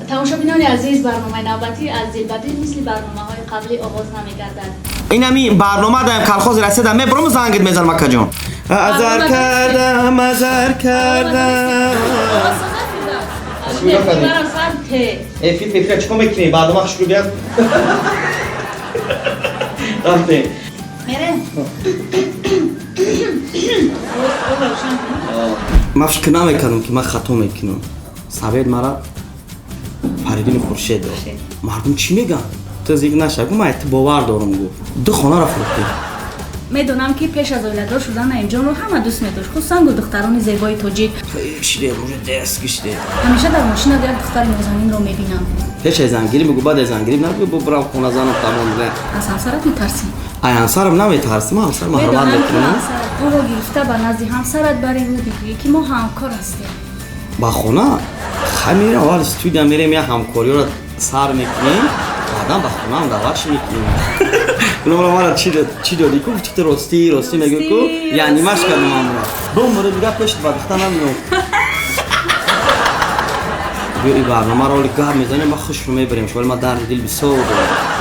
Тамошобинони азиз, барномаи навбатӣ аз «Дил ба дил» мисли барномаҳои қаблӣ оғоз намегардад. Инами барнома даем, колхози Россия да мебурам, зангит мезанам, акаҷон. Азар кардам, азар кардам. Эфир пефира чикор мекунӣ? Барнома хушрӯ бият. Рафтем. Мерем. Ман фикр намекардам, ки ман хато мекунам. Совет мара Фаридуни Хуршед дод. Мардум чӣ мегӯянд? Ту зикр наша, гу, ман ту бовар дорам, гуфт. Ду хонаро фурӯхтем. Медонам, ки пеш аз оиладор шудан Наимҷонро ҳама дӯст медошт, хусусан духтарони зебои тоҷик. Кишиде, уже дерс кишиде. Ҳамеша дар мошинат як духтари нозанинро мебинам. Пеш аз зангирӣ мегӯ, баъд аз зангирӣ нагӯ, бо брам хона занам, тамом. Аз ҳамсарат метарсӣ? Ай ҳамсарам наметарсим, ҳамсарам ҳурмат Медонам, ки мекунам. ҳамсарат ӯро гирифта ба назди ҳамсарат бареву бигӯӣ, ки мо ҳамкор ҳастем. Ба хона хай мерем, аввал студия мерем, як ҳамкориёро сар мекунем, баъдан ба хонаам даъватш мекунем. Мара мара чӣ додӣ ку, гуфти, ростӣ ростӣ мегӯ ку, яъни маш кардам амра. Бумури дига пешт ба духта намеём. Биё, и барнома роли гап мезанем, ма хушро мебарем, вале ма дарди дил бисёр дорам.